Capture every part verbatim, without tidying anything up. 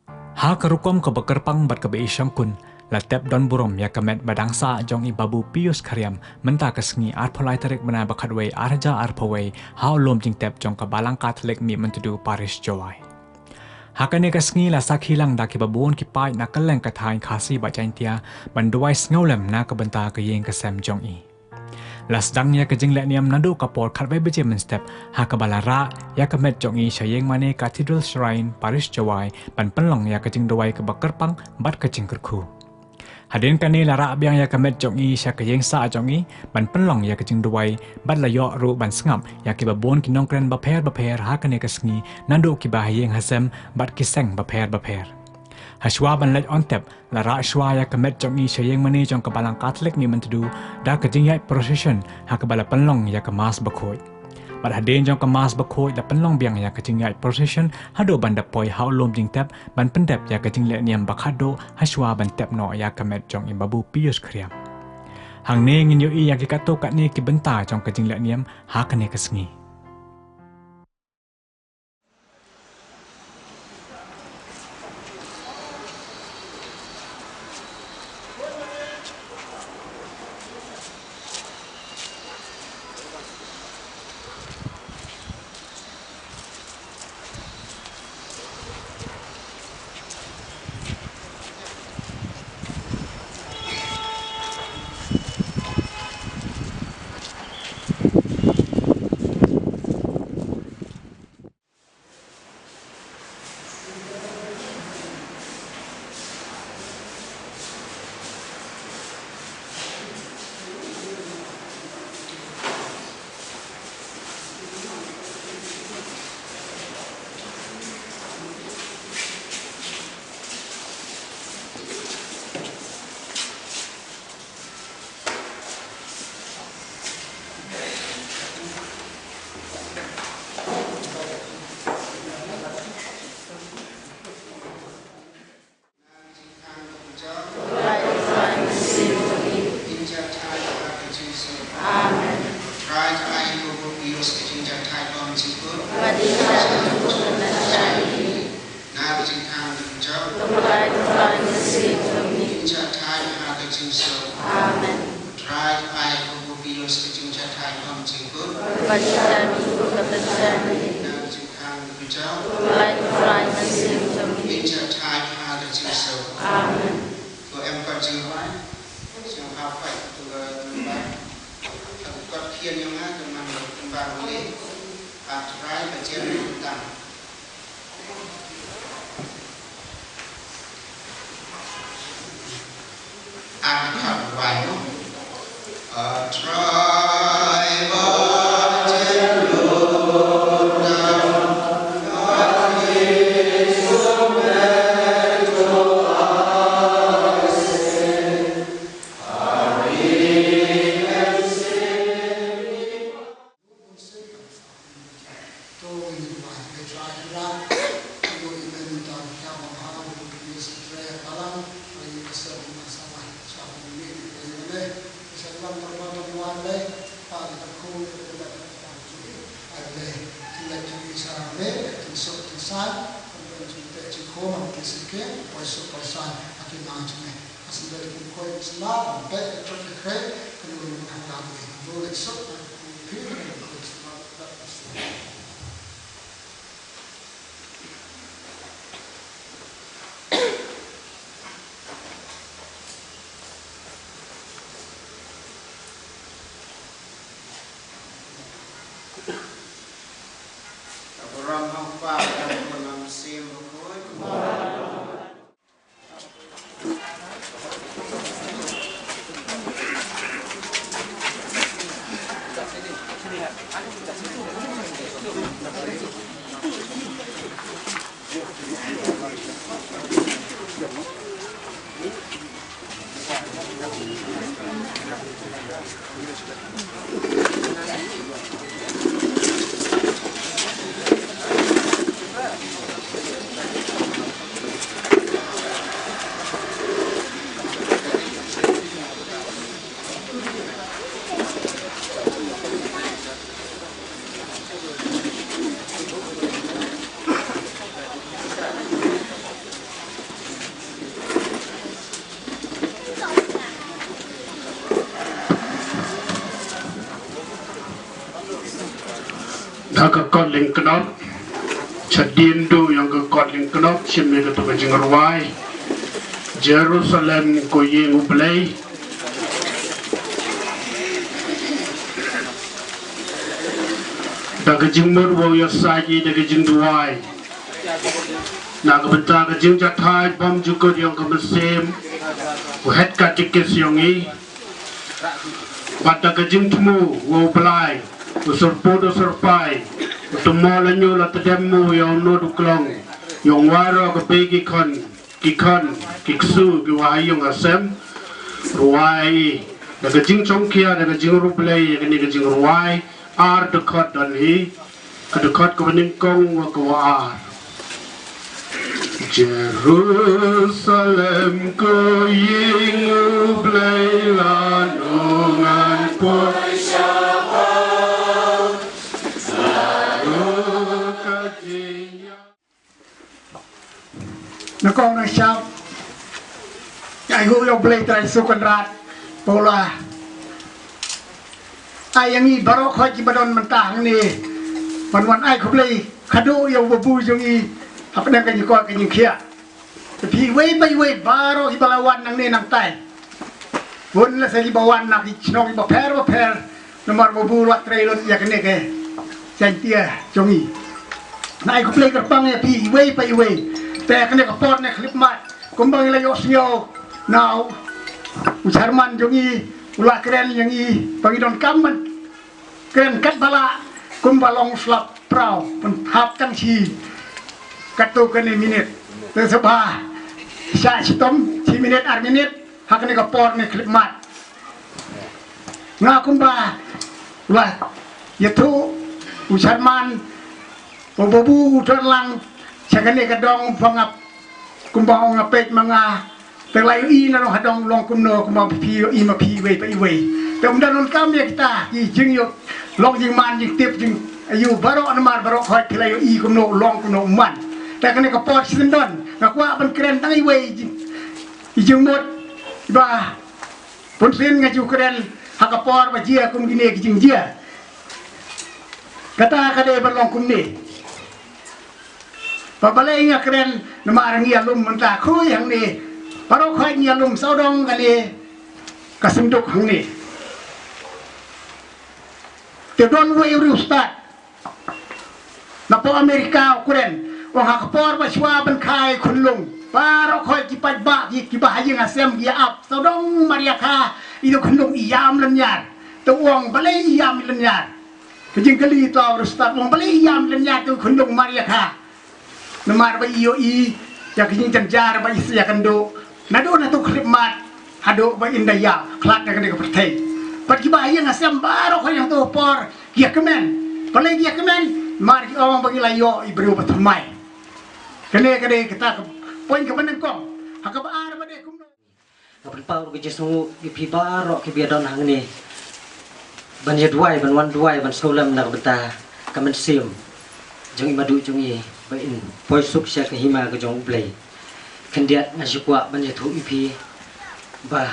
Ha ka rukom kaba kyrpang bad kaba ishongkun, la tep don burom ïa ka met ba dang sah jong i Babu Pius Khariam, mynta ka sngi arphew lai tarik bnai ba khatwei ar hajar arphew wei, ha u lum jingtep jong ka Balang Katholik Mihmyntdu Parish Jowai. Ha kane ka sngi la sakhi lang da kiba bun ki paid na kylleng ka thaiñ Khasi bad Jaintia, ban duwai sngewlem na ka bynta ka ïing ka sem jong i. La sdang ïa ka jinglehniam naduh ka por khatwei baje mynstep, ha kaba la rah ïa ka met jong i sha ïing mane Cathedral Shrine Parish Jowai, ban pynlong ïa ka jingduwai kaba kyrpang bad ka jingkyrkhu. Hadien kane la rah biang ïa ka met jong i sha ka ïing sah jong i, ban pynlong ïa ka jingduwai, bad la ïoh ruh ban sngap ïa kiba bun ki nongkren bapher bapher ha kane ka sngi, naduh kiba ha ïing ha sem bad ki seng bapher bapher. Hashwa ban leit on tep, la rah shwa ïa ka met jong i sha ïing mane jong ka Balang Katholik Mihmyntdu, da ka jingïaid procession, ha kaba la pynlong ïa ka Mass bakhuid. Bad hadien jong ka Mass bakhuid la pynlong biang ïa ka jingïaid procession, haduh ban da poi ha u lum jingtep, ban pyndep ïa ka jinglehniam ba khatduh, hashwa ban tep noh ïa ka met jong i Babu Pius Khariam. Hangne ngin ïohi ïa ki katto katne ki bynta jong ka jinglehniam ha kane ka sngi. Amen. Amen. Ko em pat jingduwai, jingduwai, ko em pat jingduwai. Ka kot khian jong nga ka man ka kumba u leh, A Trai ba jem tam. A kot wai mo. A Trai ba jem tam. Ka kot lyngknop, shadien duh ïa ka kot lyngknop, shim ïa ka tu ka jingrwai. Jerusalem ko ïing U Blei. Da ka jingmut wow ïasaid da ka jingduwai. Na ka bynta ka jingjahthait bymjukut ïa ka mynsiem u head katikis ïong i. Bad da ka jingthmu wow blai u syrpud u syrpai u tymmo la ñu la tdem mu ïa u nud u klong ïong waroh ka bei ki khon ki khon ki ksu ki wa ha ïung ha sem. Rwai da ka jingchongkhia da ka jingrublei ïa kane ka jingrwai. Ar dkhot don hi. Ka dkhot ka banyngkong wa ka wa ar. Jerusalem ko ïing U Blei la nongan poi sha ka jingïa. Nangkong nangshap. Ai hu ïa U Blei Trai Jisu Kynrad. Paula. Ai ïa ngi baroh khoit kiba don mynta hangne. Ban wan ai khublei khadduh ïa u babu jong ngi. Hapdeng ka jingkoit ka jingkhiah. Te phi iwei pa iwei baroh kiba la wan nangne nangtai. Bun la sa kiba wan na ki shnong kiba pher ba pher. Namar ba bu la trei lut ïa kane ka jaiñtia jong ngi. Nga ai khublei kyrpang ïa phi iwei pa iwei. Te kane ka por ne khyllipmat kumba ngi la ïohsngew na u chairman jong ngi u la kren ïa ngi ba ngi donkam ban kren katba lah kumba long slap praw ban hap tang shi katto katne minit. Te sngewbha shah shitom shi minit ar minit ha kane ka por ne khyllipmat. Nga kumba u la ïathuh u chairman u babu u don lang sha kane ka dong ba nga kumba ong nga peit ma nga. Te la ïohi na long ha dong long kumno kumba phi ïohi ma phi iwei pa iwei. Te um da donkam ïa kita ki jingïoh long jingman jingtip jing ayu baroh namar baroh khoit phi la ïohi kumno long kumno um man. Te kane ka por shi syndon nga kwah ban kren tang iwei jing i jingmut ba Bunsien nga ju kren ha ka por ba jia kum kine ki jingjia. Kata ka dei ban long kumne. Ba balei nga kren namar ngi ïalum mynta khrui hangne. Baroh khoit ngi ïalum sawdong kane ka synduk hangne. Te don wei u riewstad na pdeng Amerika u kren, ong ha ka por ba shuwa ban kha i khunlung baroh khoit ki paidbah ki, kiba ha ïing ha sem ki ïa ap sawdong mar ïa kha i khunlung i ïam lynñiar. Te u ong balei i ïam lynñiar? Ka jingkylli to u riewstad u ong balei i ïam lynñiar te i khunlung mar ïa kha. Namar ba i ïohi ïa ka jingjynjar ba i sa ïakynduh naduh na tu khyllipmat haduh ba in da ïa khlad na kane ka pyrthei. Bad kiba ha ïing ha sem baroh khoit ha tu por ki ïakmen. Balei ki ïakmen? Namar ki ong ba ki la ïoh i briew ba thymmai. Kane ka dei kata ka point kaba nyngkong. Ha kaba ar ba dei kumno. Nga pynpaw ruh ka jingsngewnguh ïa phi baroh kiba ïadon hangne ban ïaduwai, ban wan duwai, ban sngewlem na ka bynta ka mynsiem jong i Madu jong i ba in poi suk sha ka hima ka jong U Blei. Khyndiat nga shu kwah ban ïathuh ïa phi ba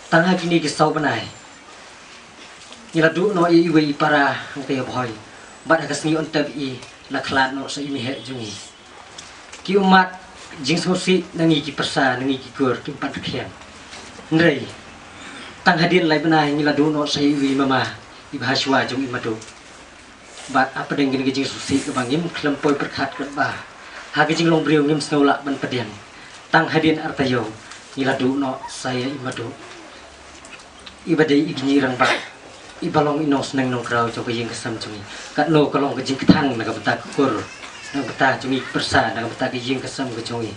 tang ha kine ki saw bnai ngi la duh noh ïa iwei i para hangtei ha Bhoi bad ha ka sngi Untep i la khlad noh sa i miheh jong i. Ki ummat jingsngewsih na ngi ki pyrsa, na ngi ki kur, kim pat rkhiang. Hynrei tang hadien lai bnai ngi la duh noh sa iwei i mama iba ha shuwa jong i Madu. Bad hapdeng kine ki jingsngewsih kaba ngim khlem poi pyrkhat katba ha ka jinglong briew ngim sngew lah ban pdiang. Tang hadien ar taïew ngi la duh noh sa ïa i Madu. Iba dei i kñi rangbah, iba long i nongsneng nongkraw jong ka ïing ka sem jong i. Katno ka long ka jingkthang na ka bynta ka kur, na ka bynta jong i pyrsa, na ka bynta ka ïing ka sem ka jong i.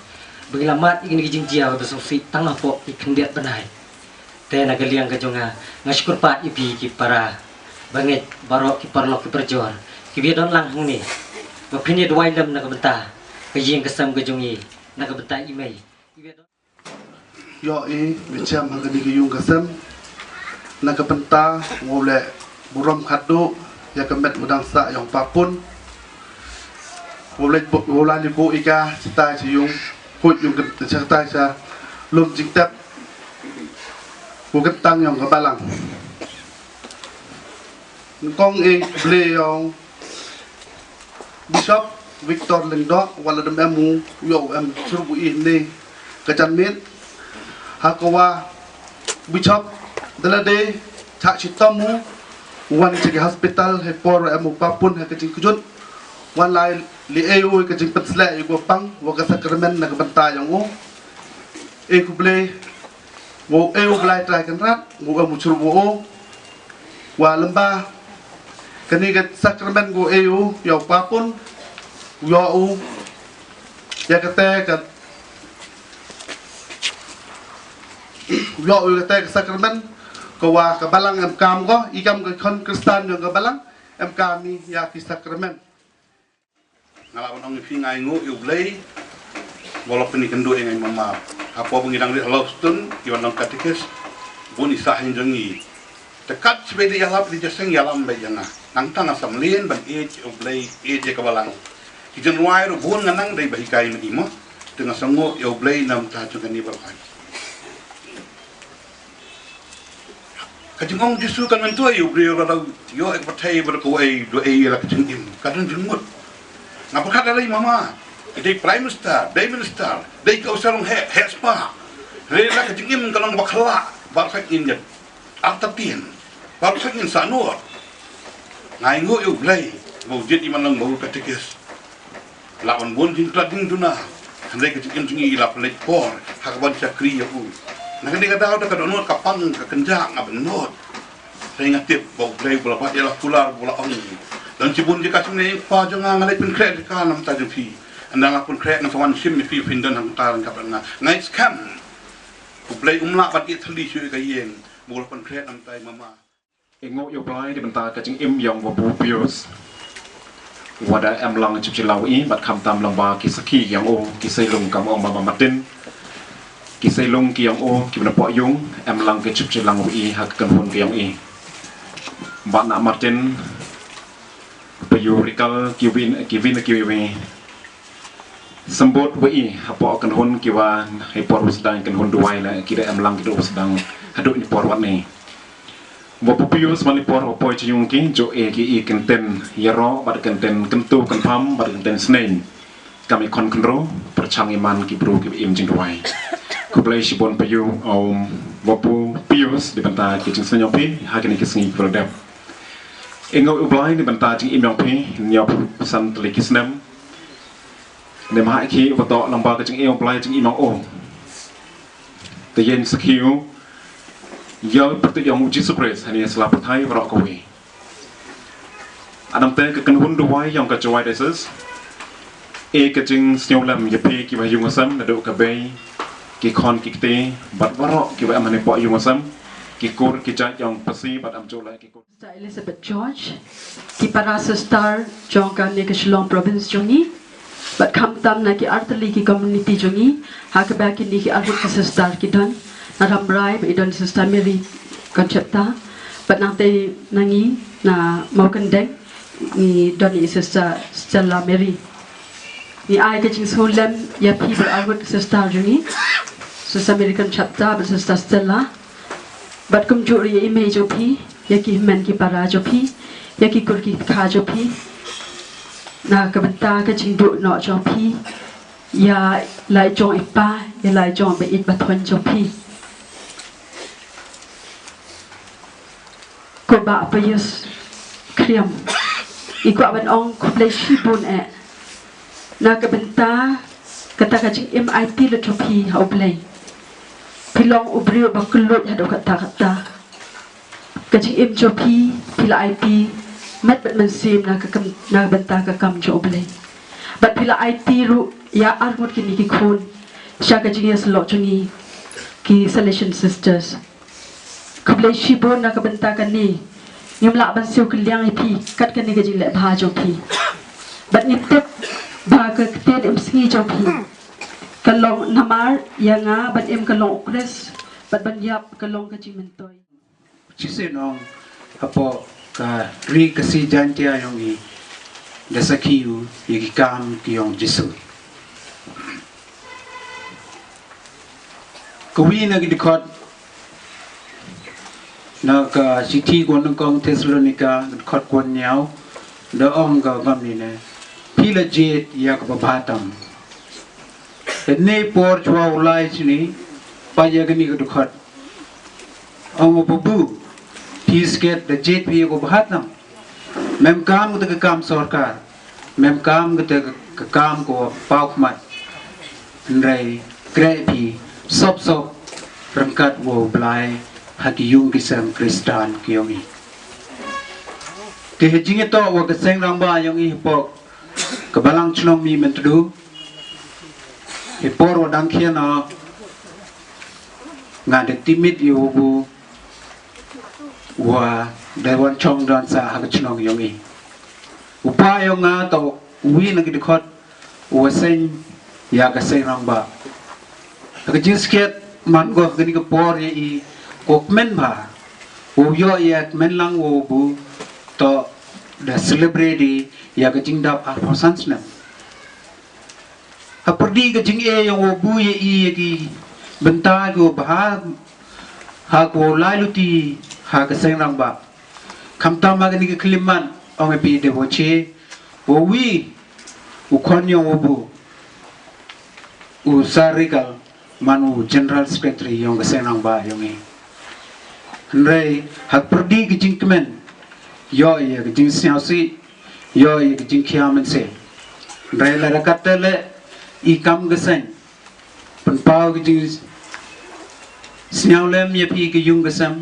Ba ngi la mad ïa kine ki jingjia ba sngewsih tang hapoh ki khyndiat bnai. Te na ka liang ka jong nga, nga shu kyrpad ïa phi ki para bangeit baroh, ki paralok ki parajor kiba ïadon lang hangne, ba phin ïaduwai lem na ka bynta ka ïing ka sem ka jong i, na ka bynta i mei. Ïoh i mynsiem ha kane ka ïing ka sem na ka bynta wow leh burom khadduh ïa ka met u dang sah ïong papun. Wow leh bu-, wow leh buh ïa ka sha tai sha ïung khuid ïung ken-, sha tai sha lum jingtep u kyntang ïong ka balang. Nyngkong i Blei ïong Bishop Victor Lyngdoh, wat la dang em u, ïoh u em shuh u ïeh ne ka janmiet. Ha ka wa Bishop da lade cha chitom u, wan cha ki hospital, ha por em u papun ha ka jingkjut. Wan lai li e u ka jingpynsleh ïa u pang wa ka sakramen na ka bynta ïong u. E khublei, wa e u Blai Trai Kynrad, wa em u shuh u, wa lamba kane ka sakramen wa e u ïa u papun, ïa u ïa kata ka, ïa u ïa kata ka sakramen, ka wa ka balang em kam ko, i kam ka khon Khristan ïong ka balang em kam i ïa ki sakramen. Nga la ban ong ïa phi nga ainguh ïa u Blei, ba u la pyni kynduh ïa nga i mama. Hapoh ba ngi dang rit ha Lovestone, i wan long katikis, bun i sah hi jong ngi. Te kat shibit ïalap ïa i jaseng ïalam beit ïa nga. Nangta nga sa mlien ban ïeit ïa u Blei, ïeit ïa ka balang. Ki jingrwai ruh bun nga nang dei ba hikai ma i mo. Te nga sngew ïa u Blei namar ta jong kane baroh. Ka jingong Jisu kan myntoi ïa u briew ba dang ïoh ïa ka pyrthei ba dang kawei, duwai ïa la ka jingim. Ka don jingmut. Nga pyrkhat ïa la i mama. Dei Prime Minister, dei Minister, dei ka u sarong heh, heh spah. Hynrei la ka jingim ka long ba khlah, ba khah ngin ïa artatien, ba khah ngin sah noh. Nga ainguh ïa u Blei ba u jied i man long ba u katikis. La wan bun jingkhlad jingduna. Hynrei ka jingim jong ngi la pynleit por ha ka ban shakri ïa u. Na kane ka daw da ka dohnud ka pang ka kynjah nga bynnud. Hynrei nga tip ba u Blei u la bat ïa la kular u la ong. Don shibun jaka shane pa jong nga nga leit pynkhreh jaka namar ta jong phi. Ynda nga pynkhreh nga sa wan shim ïa phi phin don hangta ryngkat bad nga. Nga ngeit skhem u Blei um lah ban ïeit thylli shuh ïa ka ïing ba u la pynkhreh namar ta i mama. Ainguh ïa u Blai da bynta ka jingim ïong u Babu Pius. Wat la em lang ka jingpyllait ïa u bad khamtam lang ba ki sakhi ïong u, ki seilang kum u Mama Martin. Ki seilang ki ïong u, ki bynta pok ïung, em lang ka jingpyllait ïa u ha ka kynhun ka ïong u. Bad na Martin, ba ïu rikal ki win, ki win ki win. Sembut wa i hapoh kynhun ki wa ha i por u sdang kynhun duwai la ki da em lang ki da u sdang haduh i por wat ne. Wa Babu Pius man i por wa poi jingïung ki ju e ki i kynten ïaroh bad kynten kyntu kynpham bad kynten sneng. Kam i khon khynru pyrshang i man ki bru ki im jingduwai. Khublei shibun pa ïu, um, Babu Pius da bynta ki jingsneng ïong phi ha kine ki sngi ki wa la dep. Ainguh ïa u Blai da bynta jingim ïong phi, ïa phi san tylli ki snem. Namar ha ki wa toh lang ba ka jingim u Blai jingim ïong u. Te ïeng sakhi u ïa u pyrtuid ïong u Jisu Khrist ha ne sla pyrthai baroh kawei. Adam te ka kynhun duwai ïong ka Jowai Diocese. E ka jingsngewlem ïa phi ki wa ïung asem naduh ka bei, ki khon ki kti bad baroh ki wa em ha ne poh ïung asem, ki kur ki jait ïong pasi bad am jula ki kur. Sister Elizabeth George, ki para sister jong kane ka Shillong province jong ngi, bad khamtam na ki artylli ki community jong ngi, ha kaba kine ki arngut ki sister ki don, na Rambrai ba i don Sister Mary Concepta, bad nangtei na ngi na Mawkyndeng ngi don i Sister Stella Mary. Ngi ai ka jingsngewlem ïa phi baroh arngut ki sister jong ngi, Sister Mary Concepta bad Sister Stella. Bad kumjuh ruh ïa i mei jong phi, ïa ki hynmen ki para jong phi, ïa ki kur ki kha jong phi. Na ka bynta ka jingduh noh jong phi ïa la i jong i pa, ïa la i jong ba ïeit ba thoh jong phi. Ko Bah Pius Khriam, i kwah ban ong khublei shibun eh. Na ka bynta kata ka jingim aiti lut jong phi ha U Blei. Phi long u briew ba kylluid haduh katta katta. Ka jingim jong phi, phi la aiti met bad mynsiem na ka kam, na ka bynta ka kam jong U Blei. Bad phi la aiti ruh ïa arngut kine ki khun sha ka jingïasyllok jong ngi ki Salesian Sisters. Khublei shibun na ka bynta kane. Ngim lah ban siew kylliang ïa phi kat kane ka jingleh bha jong phi. Bad ngi tip ba ka ktien im sngi jong phi ka long namar ïa nga ban im ka long u Khrist bad ban ïap ka long ka jingmyntoi. Shisien ong hapoh ka Ri Khasi Jaiñtia ïong i da sakhi u ïa ki kam ki ïong Jisu. Kawi na ki dkhot na ka shithi ka nyngkong Thessalonika, dkhot ka hynñiew, da ong ka bam ni ne. Phi Ki la jied ïa kaba bha tam. Hynne por chwa u lai shini, peit ïa kane ka dkhot. Ong u babu, phi skhet da jied phi ïa kaba bha tam. Mem kam kata ka kam sorkar. Mem kam kata ka kam ko paw khmat. Hynrei kreh phi sop sop ryngkat u Blai ha ki ïung ki sem Khristan ki ïong i. Te ha jingïatoh wa ka seng rangbah ïong i hapoh ka balang chnong Mihmyntdu. Hi por wa dang khian o nga da timit ïa u babu wa da wan chong don sa ha ka chnong ïong i. U pa ïong nga to wi na ki dkhot u wa seng ïa ka seng rangbah. Ha ka jingskhet man ko ha kani ka por ïa i ko kmen bha. U ïoh ïa kmen lang u babu to da celebrate ïa ka jingdap arphew san snem. Ha pyrdi ka jingeh ïong u babu ïa i ïa ki bynta ko bha ha ko lai luti ha ka seng rangbah. Khamtam ha kani ka khyllipmat ong i phi de bo che. Wa wi u khon ïong u babu u Sir Regal man u General Secretary ïong ka seng rangbah ïong i. Hynrei ha pyrdi ka jingkmen ïoh ïa ka jingsngewsih ïoh ïa ka jingkhia mynsiem. Hynrei lada katta leh i kam ka seng pynpaw ka jingsngewlem ïa phi ka ïung ka sem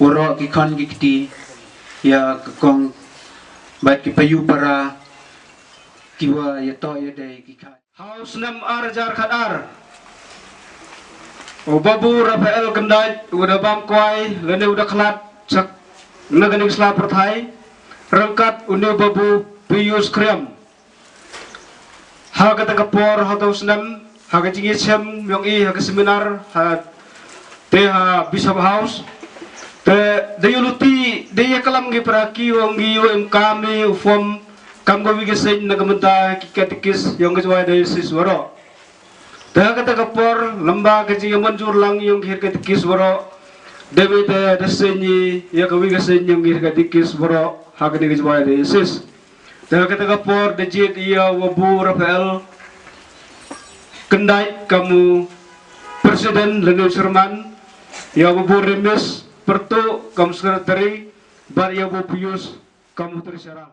waroh ki khon ki kti ïa ka kong bad ki payu para ki wa ïa to ïa dei ki kha. Ha u snem ar hajar khat ar u Babu Raphael Kyndait u da bam kwai lane u da khlad sak na kani ka sla pyrthai ryngkat u ne u Babu Pius Kriam. Ha kata ka por ha u snem ha ka jingïashem ïong i ha ka seminar ha te ha Bishop House. Te da ïa luti da ïa kalam ngi para ki ong ngi ïoh em kam i u form kam ka wi ka seng na ka mynta ki katikis ïong ka Jowai Diocese waroh. Te ha kata ka por lamba ka jingïamanjur lang ïong ki katikis waroh. Da wi te da seng i ïa ka wi ka seng ïong ki katikis waroh ha ka ni ka Jowai Diocese. Te ha kata ka por da jied ïa u Babu Raphael Kyndait kam u president lane u chairman, ïa u Babu Remis Pyrtuh kam u secretary bad ïa u Babu Pius kam u treasurer.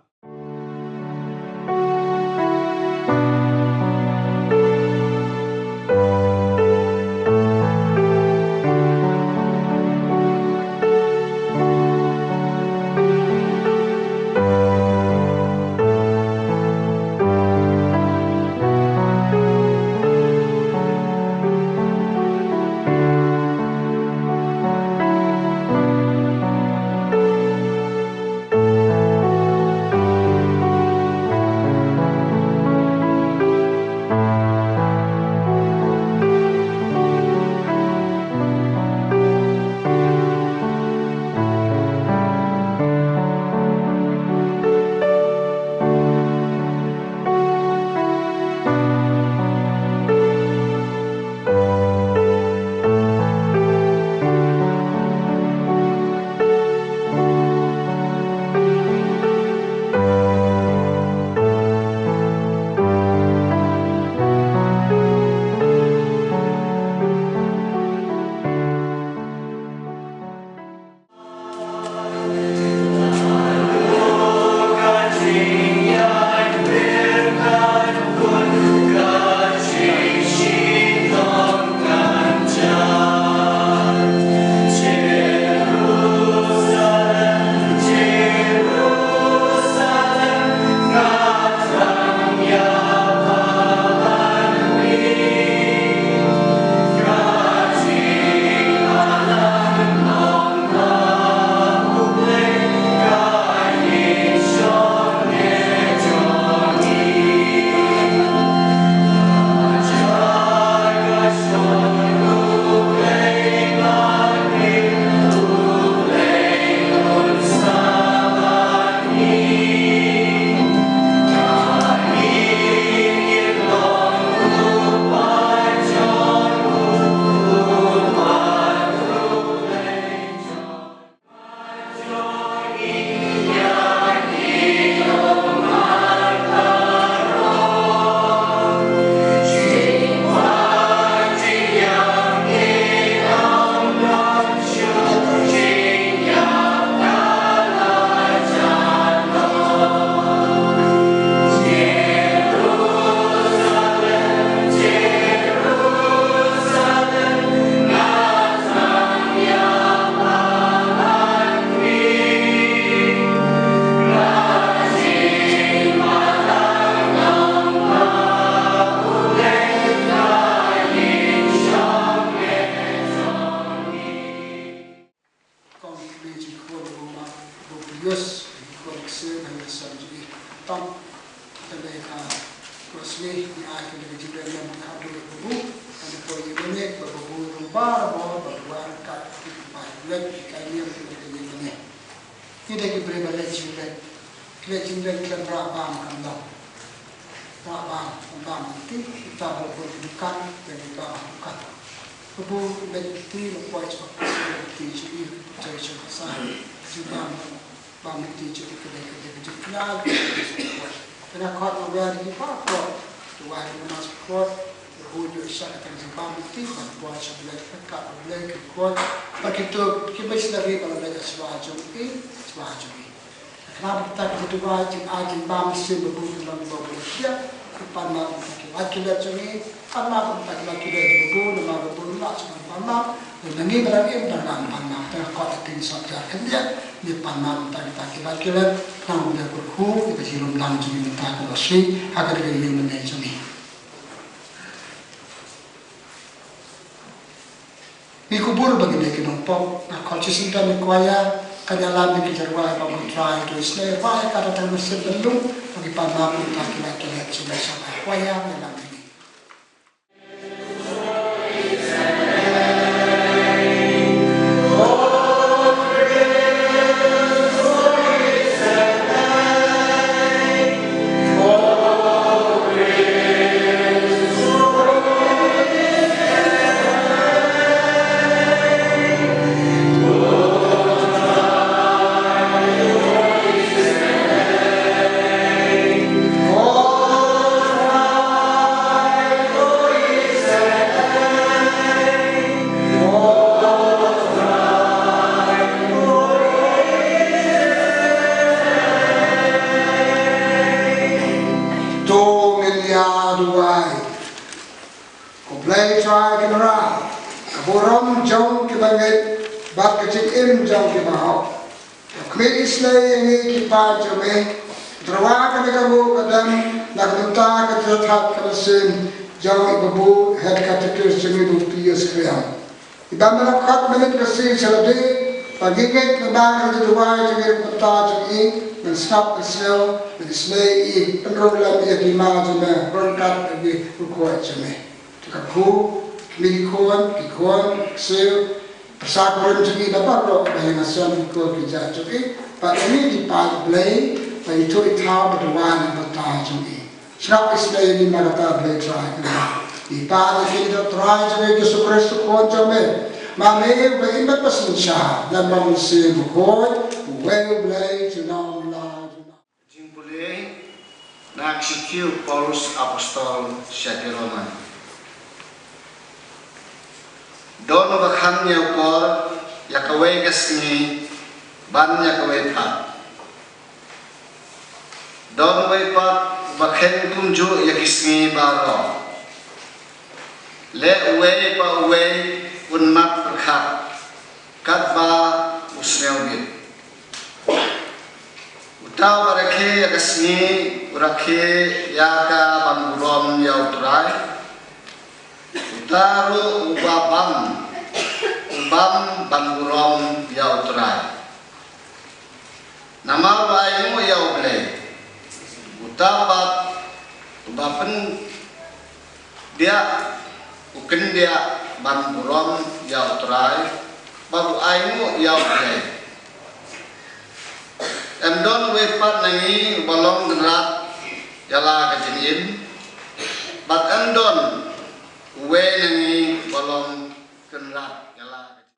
Yus, ko ksir ban yus sam jong i. Tang, kane ka, ko sngi, ngi ai kane ka jingrem ïa ka Babu, kane ko ïa kane, ba Babu ruh ba, ba, ba, ba, ka, ki, ki, ba, leh, ki, ka, ïa, kane ka ïa kane. Ngi dei ki briew ba leh jingrem, leh jingrem khlem rah bam kam long. Ba, ba, ba, ti, kita ba, ba, bukan, dan ba, bukan. Ba, ba, ba, ti, ba, poi, ba, ti, ju, i, ju, ju, sa, ju, ba, ba, ti, ju, ke, ke, ke, ju, kena, ke, ke, ju, poi. Kena kot, ba, ba, di, ba, poi. Tu, ba, di, mas, poi. Hu, ju, sa, ke, ju, ba, ti, ba, poi, sa, ba, ke, ka, ba, ke, kot. Ba, ki, tu, ki, ba, sila, ri, ba, ba, sa, ba, ju, i, sa, ba, ju, i. Khnang ba kita ki duwai jingai jingbam shisien ba bun ki long ba bun ïa ki pan map kita ki lait ki lait jong ngi, pan map kita ki lait ki lait ba bun, namar ba bun la shu pan map. Ngi ba la im ba la pan map, te ka kot ka ting sop jar khyndiat, ngi pan map kita kita ki lait ki lait, khnang ba kyrkhu ïa ka jinglong lang jong ngi mynta ka lashai ha ka ri ka ïing mynne jong ngi. Ngi kubur ba ngi dei ki nongpop, nga khot shisien ïa ka choir, kan ïalam ïa ki jingrwai ba ngi trai to isnei rwai ka da tang mynsiem bynlung, ba ngi pan map mynta ki lait ki lait shisien sha ka choir ïalam ïa ngi. To ngin ïa duwai. Ko Blei Trai Kynrad, ka burom jong kiba ngeit bad ka jingim jong kiba hok. To khmih isnei ïa ngi ki paid jong me. Tyrwa kane ka nguh ka dem na ka bynta ka jingthait ka mynsiem jong i Babu Head Catechist jong ngi, Babu Pius Kriang. Iba me la khot mynta ka sngi sha lade, ba ngi ngeit namar ka jingduwai jong ngi na ka bynta jong i, ngan sngap ngan sngew, ngan isnei i, pynrung lem ïa ki ma jong me, ryngkat bad ki riewkhuid jong me. Te ka khu, ki khun, ki khun, ki ksiew, pyrsa kurim jong i, baroh ba ïeng ha shnong ki khun ki jait jong i, bad ïa ngi ki paid Blei, ba ithuh ithaw, ba duwai na ka bynta jong i. Sngap isnei ïa ngi ma kata Blei Trai Kynrad. I Kpa jong ngi, i Trai jong ngi Jisu Khrist u Khun jong me. Ma me uba im bad ba synshar lem bad u Mynsiem Bakhuid, uwei u Blei junom la junom. Jingpule na ka shithi u Paulus Apostol sha ki Roman. Don uba khang ïa u por ïa kawei ka sngi ban ïa kawei pat. Don uwei pat uba kheiñ kumjuh ïa ki sngi baroh. Leh uwei pa uwei un mat pyrkhat katba u sngewbit. Uta uba rakhe ïa ka sngi u rakhe ïa ka ban burom ïa u Trai. Uta ruh uba bam, u bam ban burom ïa u Trai. Namar u ainguh ïa U Blei. Uta pat uba pynbiah, u kynbiah ban burom ïa u Trai, bad u ainguh ïa U Blei. Ym don uwei pat na ngi uba long kynrad ïa la ka jingim, bad ym don uwei na ngi uba long kynrad ïa la ka jingim.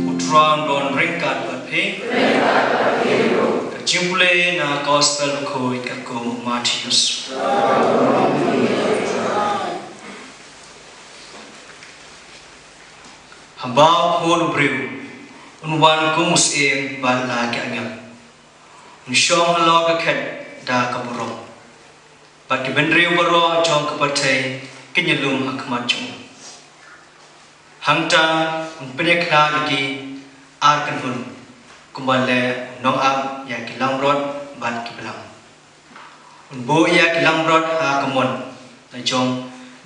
U Trai un don ryngkat bad phi. Ka Jingpule na Gospel bakhuid katkum u Mathaios. Haba U Khun u briew un wan kum u syiem bad la ki angel, un shong halor ka khet da ka burom, bad ki bynriew baroh jong ka pyrthei kin ïalum ha khmat jong u. Hangta un pynïakhlad ïa ki ar kynhun, kumba leh u nongap ïa ki langbrot bad ki blang. Un buh ïa ki langbrot ha ka mon la jong,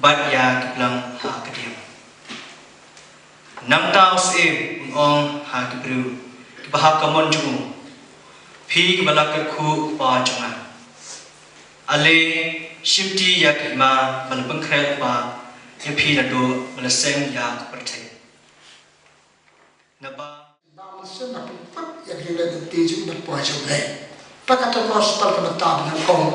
bad ïa ki blang ha ka diang. Nangta u syiem un ong ha ki briew kiba ha ka mon jong u, phi kiba la kyrkhu u Kpa jong nga, ale shimti ïa ka hima ba la pynkhreh u Kpa ïa phi naduh ba la seng ïa ka pyrthei. Naba ba mynsiem na pynput ïa ka jingleh lynti jong u na poi jong u Blei. Ba kata ka gospel ka bynta ba nyngkong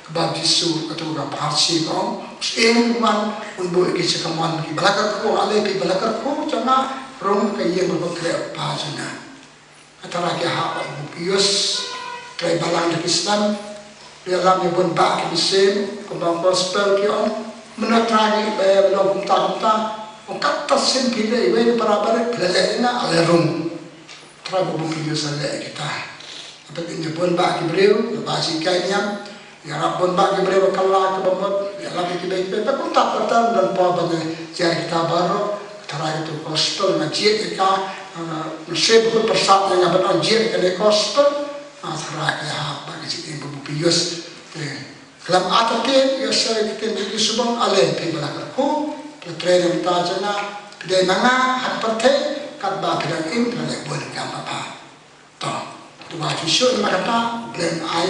kaba Jisu kata ka Pharisi ka ong, u syiem un wan un buh ïa ki sha ka mon kiba la kyrkhu, ale phi ba la kyrkhu jong nga, rung ka ïing ba la pynkhreh u Kpa jong nga. Ka tharai ki hap ban buh phi ïoh, trei balang da ki slem. Ïalam ïa bun bah ki mynsiem, kumba gospel ki ong. Mynta trai ngi ba long kumta kumta. Ong kata sien phi leh iwei na para barit phi leh ïa nga, ale rung. Trai ba buh phi ïoh sa leh kita. Hynrei ïa bun bah ki briew, ïa ba shi kai niam. Ïarap bun bah ki briew ba kylla kaba mut, ïalam ïa kiba kiba. Ba kumta pat don por ban ïa kita baroh. Tharai kata gospel nga jied ïa ka, ah, mynsiem ba kut pyrsad ïa nga ban ong jied ïa kane gospel. Ah, tharai ka hap ba ka jingim ba buh phi ïoh. Te khlem artatien ïoh sa ïa ka ktien jong ki subong, ale phi ba la kyrkhu, phi la trei na bynta jong nga, phi dei ma nga ha ka pyrthei, katba phi dang im phi la leh bun kam ba bha. To, to ba phi shu ïa kata, Blei un ai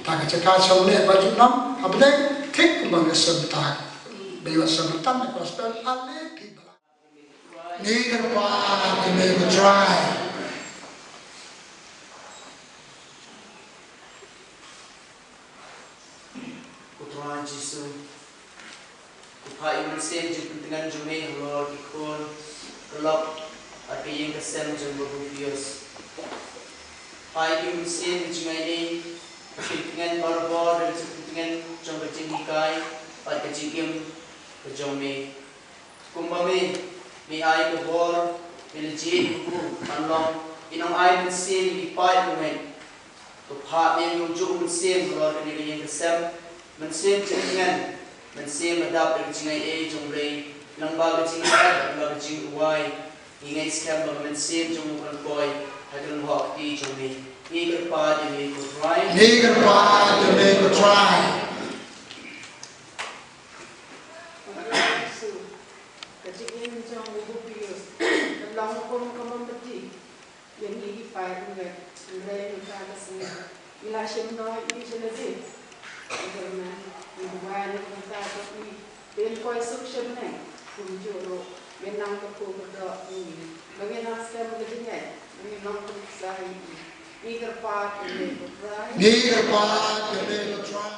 ta ka jaka shong leh ba junom ha bneng, thik kumba ngi sngewthuh ba ïoh sngewthuh na gospel, ale phi ba la. Ngi kyrpad ïa me ko Trai. Ko Trai Jisu, ko phah ïa u Mynsiem jingpyntngen jong me halor ki khun, ka lok, bad ka ïing ka sem jong babu phi ïoh. Phah ïa u Mynsiem ka jingai ei, ka jingpyntngen barabor da ka jingpyntngen jong ka jinghikai bad ka jingim ka jong me. Kumba me, me ai ka bor, me la jied ïa u ban long ki nongai mynsiem ïa ki paid bangeit. To phah me ïa u juh mynsiem halor kane ka ïing ka sem, mynsiem jingpyntngen, mynsiem ba dap da ka jingai ei jong U Blei, lyngba ka jingïaid, lyngba ka jingduwai. Ngi ngeit skhem ba ka mynsiem jong u kan poi ha ka lyngngoh kti jong me. Ngi kyrpad ïa me ko Trai. Ngi kyrpad ïa me ko Trai. Ka jingim jong u Bupius ka long kum ka mombati ïa ngi ki paid bangeit. Hynrei mynta ka sngi ngi la shim noh ïa i sha lade. Hynrei ngi duwai na ka bynta jong i, ba in poi suk sha bneng. Kumjuh ruh ba in nang kyrkhu kyrdoh ïa ngi, ba ngin nang skhem ka jingngeit, ba ngin long kynsan ïa i. Ngi kyrpad ïa me ko Trai. Ngi kyrpad ïa me ko Trai.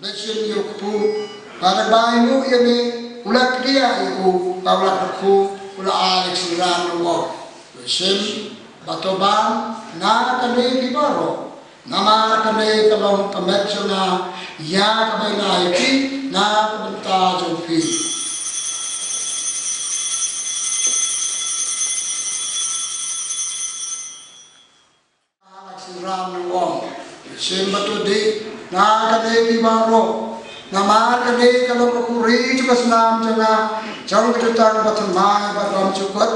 Leit shim ïa u kpu, bad haba u ïohi ïa me, u la kdiah ïa u, bad u la kyrkhu, u la ai ïa ka synran u ong. Leit shim, bad to bam na kane phi baroh. Namar kane ka long ka met jong nga, ïa kaba nga ai ïa phi, na ka bynta jong phi. Ïa ka synran u ong. Shim bad to dih na kane phi baroh. Namar kane ka long ka khuri jong ka snam jong nga, jong ka jutang bathymmai bad bymjukut.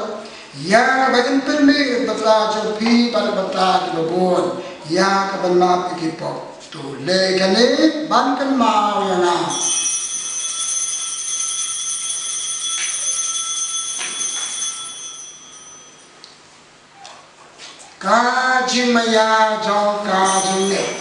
Ïa kaba in pynmih na ka bynta jong phi bad na ka bynta kiba bun. Ïa ka ban map ïa ki pop. To leh kane ban kynmaw ïa nga. Ka jingmaïa jong ka jingngeit.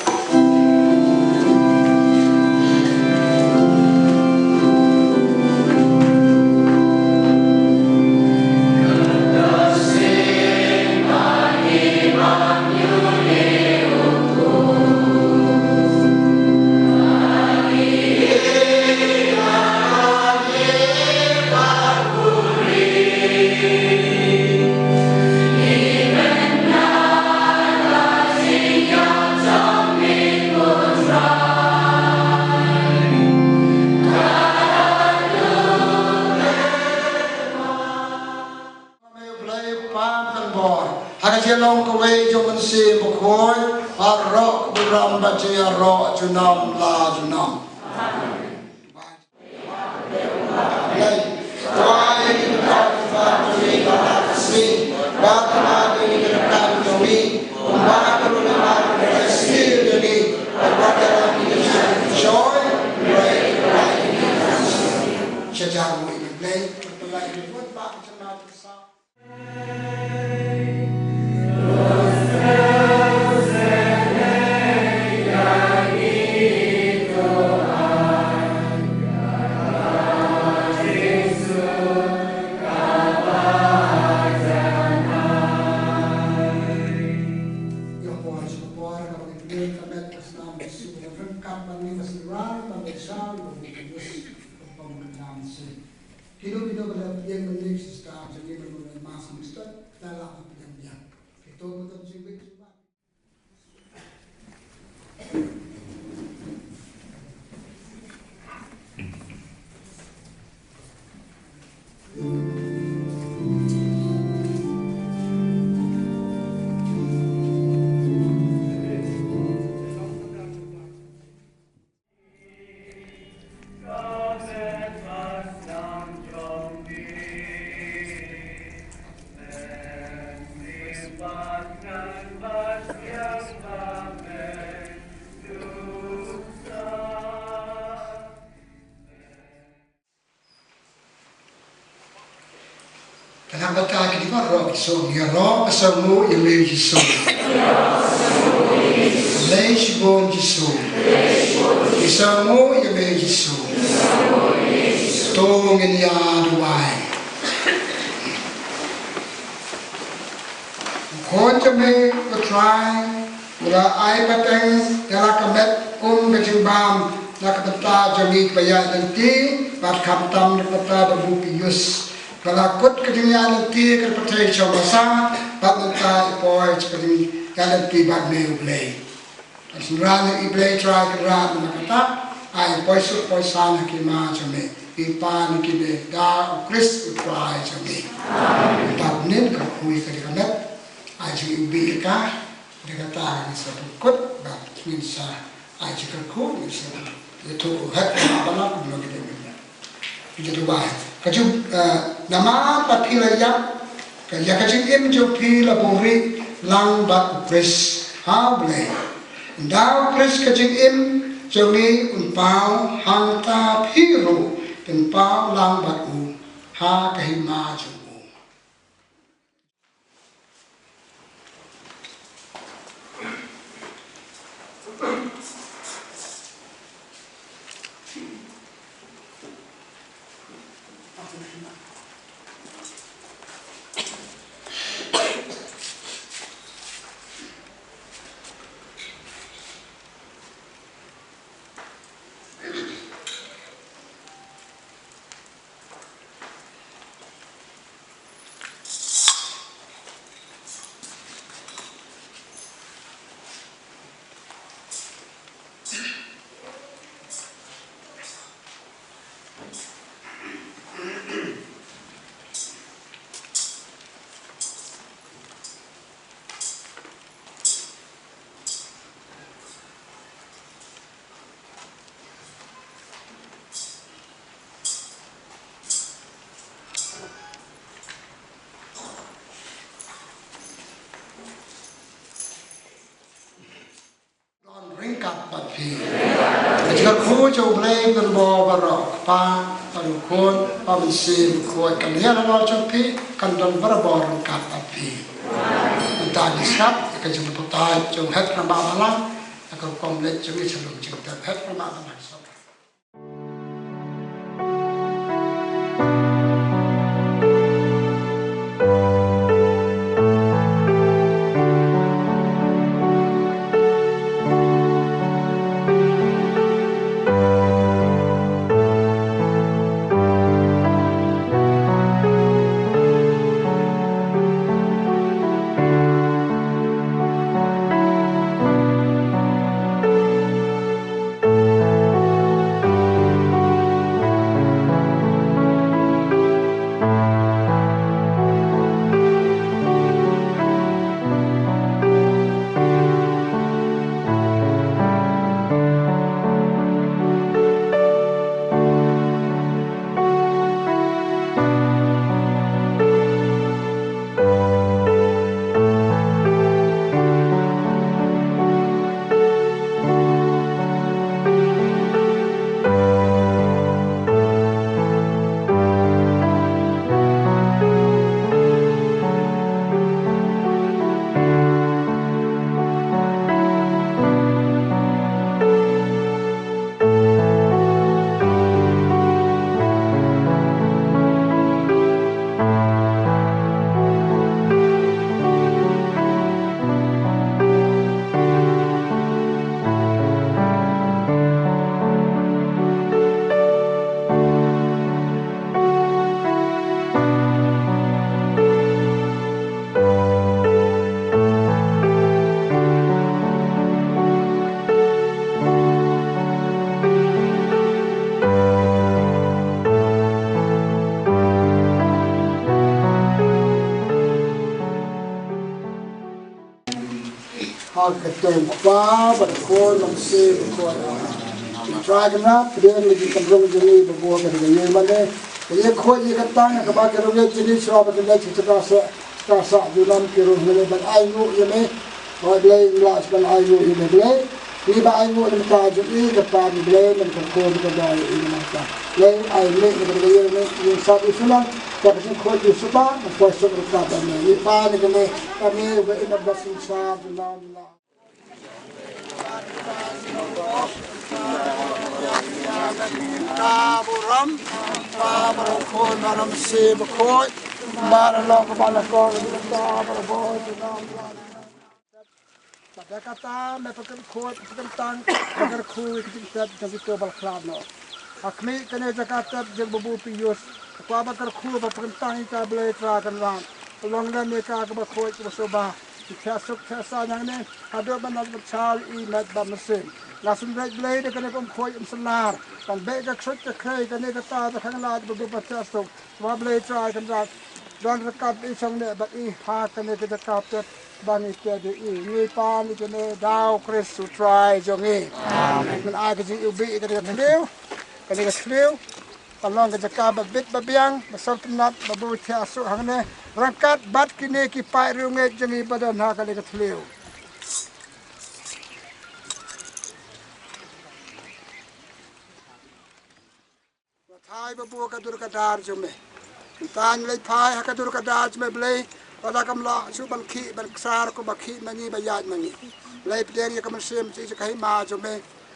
Blei u Kpa tang bor. Ha ka jinglong kawei jong u Mynsiem Bakhuid, baroh ka burom bad jingïaroh junom la junom. Amen. Kino kino ba la ïeng mynne ki sister jong ngi ban wan mass mynstep, la la ba pdiang biang. Kito ba don jingwit jingwan. Ka dang batai kine baroh ki sngewbha ïaroh, ka sngewbha ïa me Jisu. Khublei shibun Jisu. Ka sngewbha ïa me Jisu. To ngin ïa duwai. Khun jong me U Trai, u la ai pateng ïa la ka met kum ka jingbam na ka bynta jong ngi kiba ïaid lynti, bad khamtam na ka bynta ba buh ki ïus. Ka la kut ka jingïaid lynti ka pyrthei sha masa, bad mynta i poi sha ka jingïaid lynti bad me U Blei. Ka synran jong i Blei Trai Kynrad, namar kata ai poi suk poi san ha ki ma jong me, i pan ki me da U Khrist U Trai jong me. Amen. Kata mynnin ka khui ka dei ka met, ai jong i u bih ïa ka, dei kata ngin sa pynkut, bad ngin sa ai jingkyrkhu, ngin sa ïathuh u het ka ma bala kumno ki dei. Ki jingduwai. Ka jing, eh, namar ba phi la ïap, ka ïa ka jingim jong phi la buhrieh lang bad U Khrist ha U Blei. Ynda U Khrist ka jingim jong ngi un paw, hangta phi ruh phin paw lang bad u ha ka hima jong u. Ka jingkyrkhu jong U Blei Mem baroh, Kpa, bad U Khun, bad U Mynsiem Bakhuid, kan ïa la jong phi, kan don barabor ryngkat bad phi. Mynta ngin sngap ïa ka jingbatai jong Head Rangbah Balang, ïa ka rukom leit jong ngi sha lum jingtep Head Rangbah Balang. Ha ka kyrteng u Kpa bad u Khun bad u Mynsiem Bakhuid. Trai Kynrad, pdiang ïa ki khynrung jong ngi ba buh ha kane ka ïing mane. Ka ïing khuid ïing kyrteng kaba ki riewngeit jong ngi shuwa ba kin leit sha ka sah, ka sah junom ki rung mane ban ainguh ïa me. Oi Blei, ngim lah shuh ban ainguh ïa me Blei. Ngi ba ainguh na ka bynta jong i, kyrpad ïa Blei, men kyrkhu ïa ka bynta i na ka bynta. Blei, ai mih na ka bynta ïa me, ïa sat i sulang, ïa ka jingkhuid jingsuba, ngan poi suk ryngkat bad me. Ngi pan ïa kane, ïa me, uba im bad synshar junom la. Ka burom, ka burom, Khun, Balang, Mynsiem Bakhuid, ba la long, ba la kor, ka burom, junom la. Bad da kata me pyrkhat khuid, pyrkhat tang, pyrkhat khuid, pyrkhat tang, ka jingkhuid ba la khlad noh. Ha khmih kane jaka tep jong Babu Pius, ka kwah ban kyrkhu ba pyrkhat tang ïa ka Blei Trai Kynrad. Long lem ïa ka kaba khuid kaba suba. Ki thiah suk thiah saiñ hangne, haduh ban nang ban shah i met bad mynsiem. Nga sngewbha Blei da kane ka um khuid um synnar. Ban beh ka ksuid ka khrei kane kata da khang lad ba Babu ba thiah suk. Ba Blei Trai Kynrad don ryngkat i shong ne bad i ha kane ka jaka pep ba ngi pep ïa i. Ngi pan ïa kane da u Khrist u Trai jong ngi. Amen. Ngan ai ka jingïewbih ïa kane ka thliew, kane ka thliew. Ka long ka jaka ba bit ba biang, ba sngewtynnat, ba bun thiah suk hangne ryngkat bad kine ki paid riewngeit jong ngi ba don ha kane ka thliew. Nga thait Babu ha ka dur ka dar jong me. Mynta ngi leit phai ha ka dur ka dar jong me Blei. Lada kam lah shuh ban khih ban ksar kumba khih ma ngi ba ïaid ma ngi. Blei pdiang ïa ka mynsiem jong i jong ka hima jong me.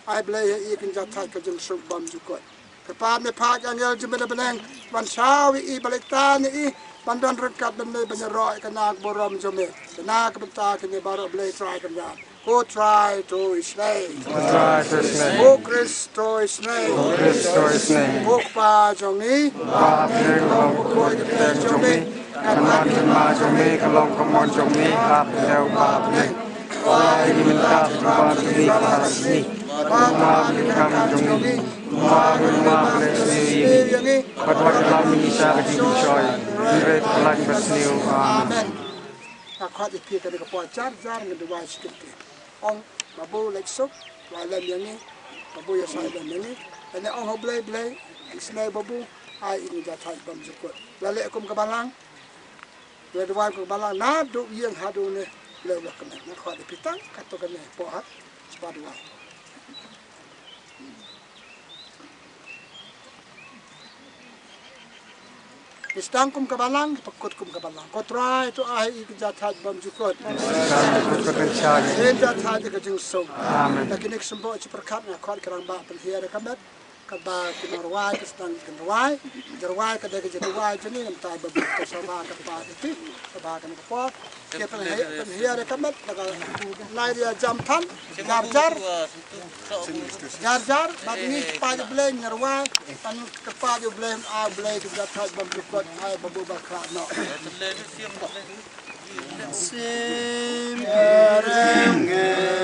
Ai Blei ha i kan jia thait ka jingsuk bymjukut. Kyrpad me phah ki angel jong me na bneng ban shaw ïa i, ban leit tan ïa i, ban don ryngkat bad me ban ïaroh ïa ka nang burom jong me. Kane ka bynta kine baroh Blei Trai Kynrad. Ko Trai to isynei. Ko Trai to isynei. Ko Khrist to isynei. Ko Khrist to isynei. Ko Kpa jong ngi. Kpa jong ngi, ko Kpa jong ngi. Ka mon jong me, ka long ka mon jong me, ha pdeng ba pdeng. Ko Trai, ngi mynta, ba pdeng ba pdeng. Ba ma ngi kam jong ngi. Ba ma ngi ma pdeng sini. Ba wat lam ngi sha ka jingshoi. Ngi ret lang ba sini. Amen. Nga khot ïa phi kane ka por jar jar ngan duwai sha phi. Ong Babu leit suk, duwai lem ïa ngi. Babu ïa sa lem ïa ngi. Ane ong ha Blei Blei, isynei Babu, ai i ngi da thait bymjukut. La leh kum ka balang. La duwai kum ka balang naduh ïing haduh ne. Leh la kane. Nga khot ïa phi tang katto katne por ha. Sngewbha duwai. Ki sdang kum ka balang, ki pynkut kum ka balang. Ko Trai, to ai ïa ki jingthait bymjukut. Sdang bymjukut. Ïa ki jingthait ïa ka jingsuk. Amen. Da kine ki symboh jingpyrkhat nga khot ki rangbah pynhiar ïa ka met. Kaba ki nongrwai ki sdang ki rwai. Ki rwai ka dei ka jingrwai jong ngi, namar ba ka shabha ka pa ki, shabha ka na ka por. Ki pynhiar, pynhiar ïa ka met, da ka nai ïa jam than, jar jar. Jar jar, bad ngi kyrpad ïa U Blei, ngi rwai, ngi kyrpad ïa U Blei, ah, U Blei, ki jingthait bymjukut, ai, ba buh ba khlad noh. Sim rem nge.